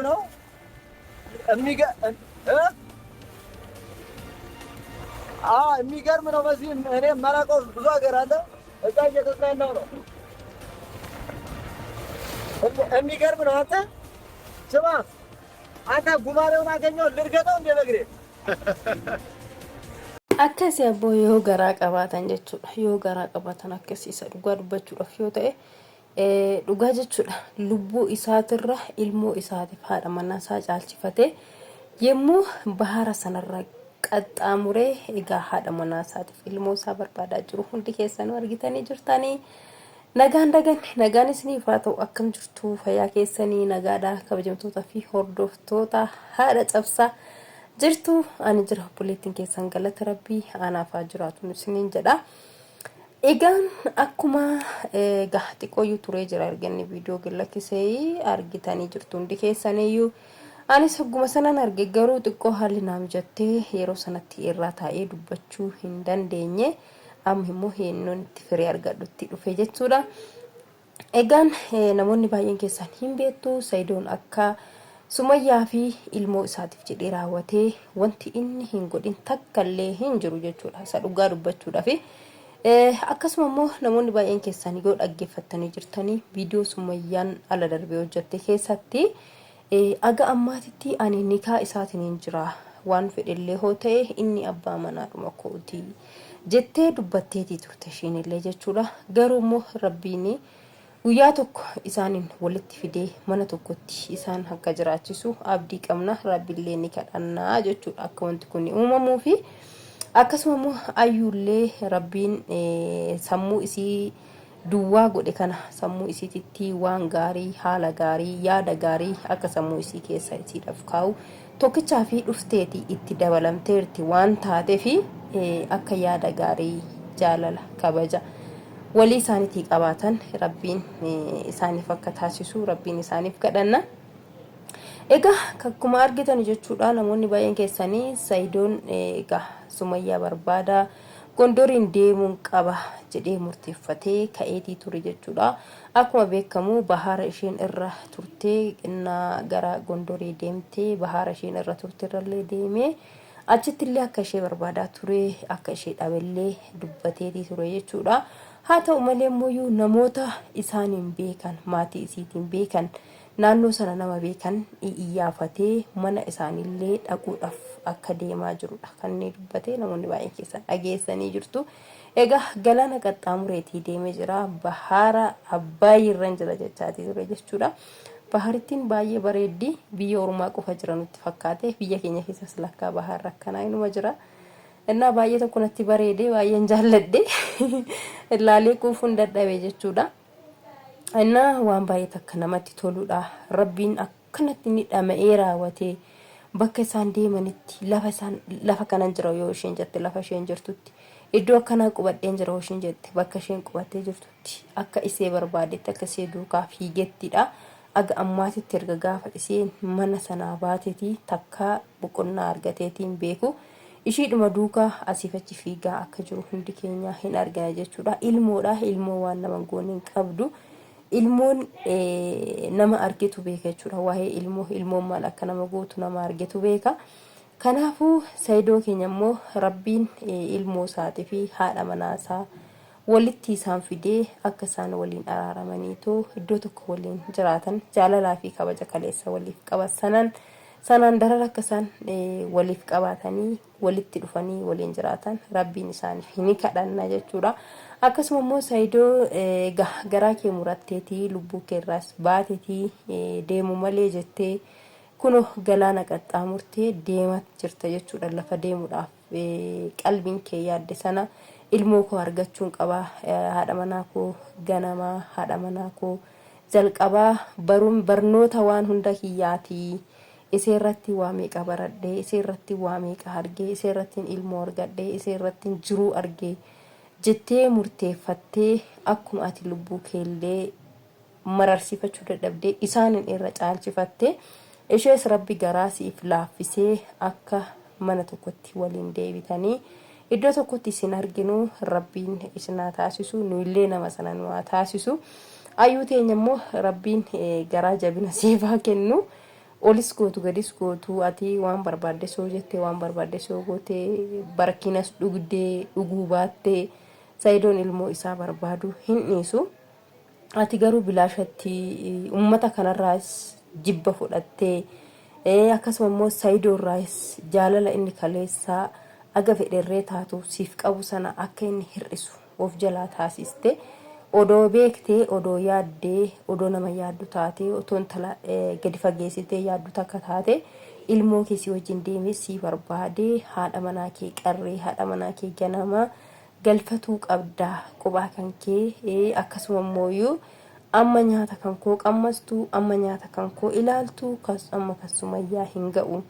ነው። የሚገርም ነው። በዚህ እኔ የማላውቀው ብዙ ሀገር አለ። እዛ እየተዝናናሁ ነው። የሚገርም ነው። አንተ ስማ፣ አንተ ጉማሬውን አገኘው ልርገጠው እንደ በእግሬ። Akkasi abboo yoo garaa qabaatan jechuudha. Yoo garaa qabaatan akkasi isa dhugaa dubbachuudhaaf yoo ta'e dhugaa jechuudha. Lubbuu isaatirra ilmoo isaatiif haadha manaa isaa caalchifatee yommuu bahara sanarra qaxxaamuree egaa haadha manaa isaatiif ilmoo isaa barbaadaa jiru hundi keessanuu argitanii jirtanii. Nagaan daganne nagaan isiniif haa ta'u akkam jirtu fayyaa keessanii nagaadha kabajamtoota fi hordoftoota haadha cabsaa jirtu ani jira obboleettiin keessan galata rabbii anaaf haa jiraatu isiniin jedha. Egaan akkuma egaa xiqqooyyuu turee jira arganne viidiyoo gad lakkisee argitanii jirtu hundi keessaniyyuu. Anis hogguma sanan arge garuu xiqqoo haalli naa mijattee yeroo sanatti irraa taa'ee dubbachuu hin dandeenye. Amma immoo heennoon itti firee argadhutti dhufe jechuudha. Egaan namoonni baay'een keessan hin beektu Sayidoon akka Sumayyaa fi ilmoo isaatiif jedhee raawwatee wanti inni hin godhin takkallee hin jiru jechuudha. Isa dhugaa dubbachuudhaaf. Akkasuma immoo namoonni baay'een keessan yoo dhaggeeffattanii jirtanii viidiyoo Sumayyaan ala darbee hojjette keessatti aga ammaatitti ani nikaa isaatiin hin jira waan fedhellee hoo ta'e inni abbaa manaadhuma kooti jettee dubbatteetii turte ishiinillee jechuudha. Garuu immoo rabbiin Guyyaa tokko isaaniin walitti fidee mana tokkotti isaan akka jiraachisu abdii qabna rabbillee ni kadhannaa jechuudha akka wanti kun uumamuu fi akkasuma immoo ayyuullee rabbiin sammuu isii duwwaa godhe kana sammuu isiititti waan gaarii haala gaarii yaada gaarii akka sammuu isii keessa isiidhaaf kaa'u tokkichaa fi dhufteeti itti dabalamteerti waan taateefi akka yaada gaarii jaalala kabaja walii isaaniitii qabaatan rabbiin isaaniif akka taasisu rabbiin isaaniif kadhanna. Egaa akkuma argitan jechuudha namoonni baay'een keessanii Sayidoon egaa Sumayyaa barbaada Gondoriin deemuun qaba jedhee murteeffatee ka'eetii ture jechuudha. Akkuma beekamu bahaara isheen irra turtee innaa gara Gondorii deemtee bahaara isheen irra turte irrallee deemee Achittillee akka ishee barbaadaa ture, akka ishee dhabellee dubbateetii ture jechuudha. Haa ta'u malee immoo namoota isaaniin beekan, maatii isiitiin beekan, naannoo sana nama beekan iyyaafatee mana isaaniillee dhaquudhaaf akka deemaa jirudha kan inni dubbate namoonni baay'een keessan dhageessanii jirtu. Egaa galaana qaxxaamureetii deemee jira. Bahaara Abbaayirran jira jechaatii ture jechuudha. Baharittiin baay'ee bareeddi. Biyya ormaa qofa jira nutti fakkaate. Biyya keenya keessas lakkaa baharri akkanaa inuma jira. Innaa baay'ee tokko natti bareede baay'een jaalladhe. Ilaalee quufuun dadhabe jechuudha. Innaa waan baay'ee takka namatti toludha. Rabbiin akkanatti inni dhama'ee raawwatee bakka isaan deemanitti lafa isaan lafa kanan jira yoo isheen jette lafa isheen jirtutti iddoo akkanaa qubadheen jira yoo isheen jette bakka isheen qubattee jirtutti akka isee barbaadetti akka isee duukaa fiigettidha. Aga ammaatitti erga gaafa iseen mana sanaa baatetii takkaa boqonnaa argateetii hin beeku. Ishiidhuma duukaa asiif achi fiigaa akka jiru hundi keenyaa hin argina jechuudha. Ilmoodha. Ilmoo waan nama hin goone hin qabdu. Ilmoon nama argetu beeka jechuudha. Waa'ee ilmoo ilmoon maal akka nama gootu nama argetu beeka. Kanaafuu Sayidoo keenya immoo Rabbiin ilmoo isaatii fi haadha manaa isaa walitti isaan fidee akka isaan waliin araaramaniitoo iddoo tokko waliin jiraatan jaalalaa fi kabaja kaleessa waliif qaban sanaan sanaan daran akka isaan waliif qabaatanii walitti dhufanii waliin jiraatan rabbiin isaaniif ni kadhanna jechuudha. Akkasuma immoo Sayidoo garaa kee muratteetii lubbuu kee irraas baateetii deemu malee jettee kuno galaana qaxxaamurtee deemaa jirta jechuudha lafa deemuudhaaf qalbiin kee yaadde sana ilmoo koo argachuun qaba haadha manaa koo ganamaa haadha manaa koo jalqabaa baruun barnoota waan hunda kiyyaatii isee irratti waa meeqa baradhee isee irratti waa meeqa argee isee irrattiin ilmoo argadhee isee irrattiin jiruu argee jettee murteeffattee akkuma ati lubbuu keellee mararsiifachuu dadhabdee isaanin irra caalchifatte ishees rabbi garaa siif laaffisee akka mana tokkotti waliin deebitanii iddoo tokkotti isin arginu rabbiin isin haa taasisu nuyillee nama sana nu haa taasisu ayyuu teenya immoo rabbiin garaa jabina siif haa kennu Olis gootu gadis gootu ati waan barbaaddes yoo jette waan barbaaddes yoo goote barakinas dhugdee dhuguu baattee Sayidoon ilmoo isaa barbaadu hin dhiisu. Ati garuu bilaashatti ummata kanarraas jibba fudhattee akkasuma immoo Sayidoorraas jaalala inni kaleessaa aga fedherree taatu siif qabu sana akka inni hir'isu of jalaa taasiste. Odoo beektee, odoo yaaddee, odoo nama yaaddu taatee, otoo intala gadi fageessitee yaaddu takka taate, ilmoo kee si wajjin deemee sii barbaadee haadha manaa kee qarree, haadha manaa kee ganamaa galfatuu qabda qophaa kan kee. Akkasuma immooyyuu amma nyaata kan koo qammastu, amma nyaata kan koo ilaaltu, amma kan Sumayyaa hin ga'u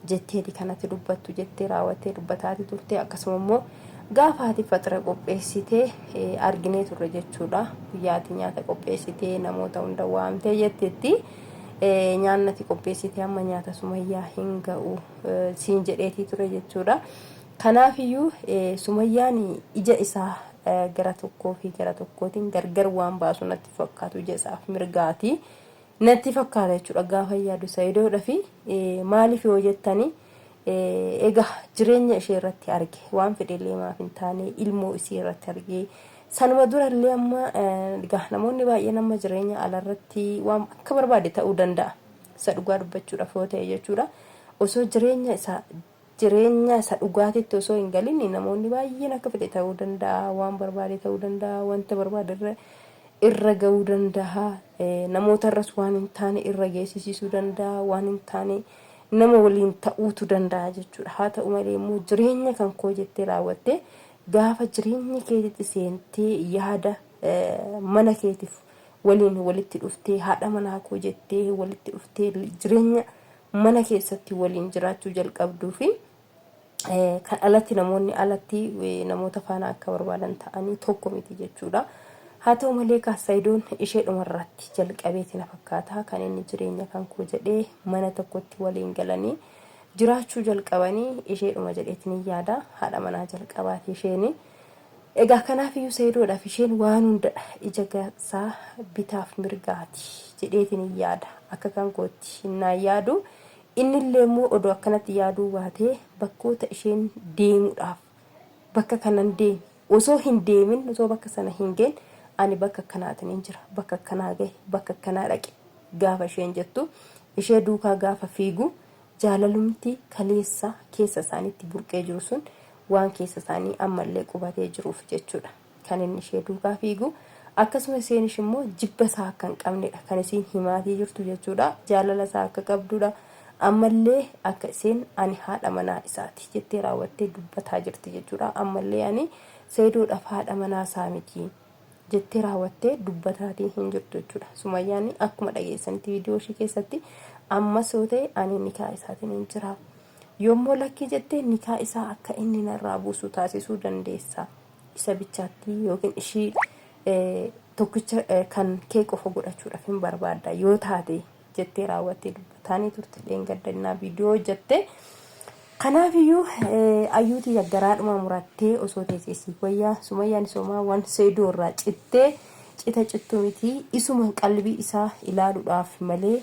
jetteeti kanatti dubbattu jettee raawwattee dubbataati turte. Akkasuma immoo gaafa ati faxira qopheessitee arginee turre jechuudha. Guyyaa ati nyaata qopheessitee namoota hunda waamtee jettetti nyaanni ati qopheessitee amma nyaata Sumayyaa hin ga'u siin jedheetii ture jechuudha. Kanaafiyyuu Sumayyaan ija isaa gara tokkoo fi gara tokkootiin gargar waan baasu natti fakkaatu, ija isaaf mirgaati natti fakkaata jechuudha gaafa yaadu Sayidoodha. Fi maaliif yoo jettani, egaa jireenya ishee irratti arge, waan fedhellee maaf hin taane ilmoo isii irratti arge. Sanuma durallee amma egaa namoonni baay'een amma jireenya alarratti waan akka barbaade ta'uu danda'a, isa dhugaa dubbachuudhaaf yoo ta'e jechuudha. Osoo jireenya isaa jireenya isa dhugaatitti osoo hin galin namoonni baay'een akka fedhe ta'uu danda'a, waan barbaade ta'uu danda'a, wanta barbaade irra ga'uu danda'a, namoota irras waan hin taane irra geessisiisuu danda'a, waan hin taane nama waliin ta'uutu danda'a jechuudha. Haa ta'u malee immoo jireenya kan koo jettee raawwattee gaafa jireenya keetitti seentee yaada mana keetiif waliin walitti dhuftee, haadha manaa koo jettee walitti dhuftee jireenya mana keessatti waliin jiraachuu jalqabduu fi kan alatti namoonni alatti namoota faana akka barbaadan ta'anii tokko miti jechuudha. Haa ta'u malee Sayidoon ishee dhumarratti jalqabeeti na fakkaata kan inni jireenya kan koo jedhee mana tokkotti waliin galanii jiraachuu jalqabanii isheedhuma jedheetiin hin yaada, haadha manaa jalqabaati isheeni. Egaa kanaafiyyuu Sayidoodhaaf isheen waan hundadha, ija isaa bitaaf mirgaati jedheetiin hin yaada akka kan kootti hinnaan yaadu. Innillee immoo odoo akkanatti yaaduu baatee bakkoota isheen deemuudhaaf bakka kanan deemi osoo hin deemin, osoo bakka sana hin geenye ani bakka akkanaatiin hin jira, bakka akkanaa gahe, bakka akkanaa dhaqe gaafa isheen jettu ishee duukaa gaafa fiigu, jaalalumti kaleessa keessa isaaniitti burqee jiru sun waan keessa isaanii ammallee qubatee jiruuf jechuudha kan inni ishee duukaa fiigu. Akkasuma isheenis immoo jibba isaa akka hin qabnedha kan isiin himaatii jirtu jechuudha. Jaalala isaa akka qabdudha, ammallee akka isheen ani haadha manaa isaati jettee raawwattee dubbataa jirti jechuudha. Ammallee ani Sayidoodhaaf haadha manaa isaa miti jettee raawwattee dubbataatii hin jirtu jechuudha. Sumayyaan akkuma dhageessanitti viidiyoo ishii keessatti ammas yoo ta'e ani nikaa isaatiin hin jira. Yommuu lakkii jettee nikaa isaa akka inni narraa buusu taasisuu dandeessa. Isa bichaatti yookiin ishii tokkicha kan kee qofa godhachuudhaaf hin barbaadda yoo taate jettee raawwattee dubbataanii turte dheengaddannaa viidiyoo hojjette. Kanaafiyyuu ayyuutii garaadhuma murattee osoo teessee siif wayyaa. Sumayyaan somaa waan Seedoo irraa cittee cita cittu miti, isuma qalbii isaa ilaaluudhaaf malee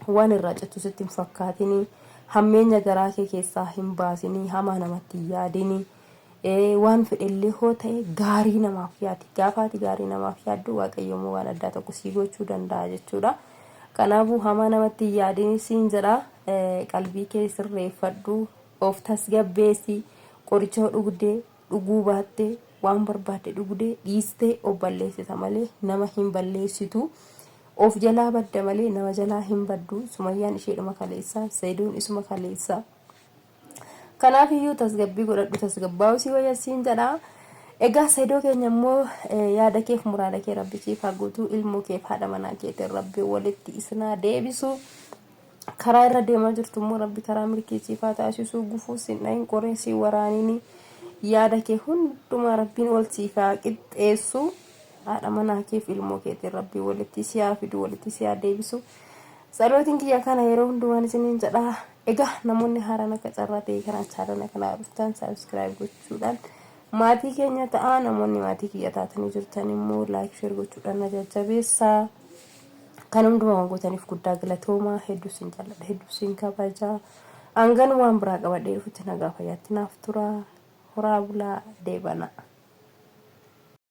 waan irraa cittu sitti hin fakkaatini. Hammeenya garaa kee keessaa hin baasini, hamaa namatti hin yaadini. Waan fedhellee hoo ta'e gaarii namaaf yaadi. Gaafa ati gaarii namaaf yaaddu Waaqayyo immoo waan addaa tokko sii gochuu danda'a jechuudha. Kanaafuu hamaa namatti hin yaadini siin jedha. Qalbii kee sirreeffadhu, of tasgabbeessi, qoricha dhugdee dhuguu baattee, waan barbaadde dhugdee dhiistee of balleessita malee nama hin balleessitu. Of jalaa badda malee nama jalaa hin baddu. Sumayyaan isheedhuma kaleessaa, Sayidoon isuma kaleessaa. Kanaaf iyyuu tasgabbii godhadhu, tasgabbaa'uu si wayya siin jedha. Egaa Saidoo keenya immoo yaada keef muraada kee Rabbi siif haa guutu, ilmoo keef haadha manaa keetiin Rabbi walitti isinaa deebisu. Karaa irra deemaa jirtu immoo Rabbi karaa milkii siif haa taasisu, gufuu sin dhahin, qoree si waraanini, yaada kee hundumaa Rabbiin ol siif haa qixxeessu. Haadha manaa keef ilmoo keetiin Rabbi walitti si haa fidu, walitti si haa deebisu. Tsalootiin kiyya kana yeroo hundumaan isiniin jedha. Egaa namoonni haaraan akka carraa ta'e kanaan chaanala kanaa dhuftan subscribe gochuudhaan maatii keenya ta'a. Namoonni maatii kiyya taatanii jirtan immoo like, share gochuudhaan na jajjabeessaa. Kan hundumaa waan gootaniif guddaa galatoomaa. Hedduu sin jaalladha, hedduu sin kabaja. Hangan waan biraa qabadhee dhufutti nagaa fayyaatti naaf tura. Horaa bulaa deebanaa.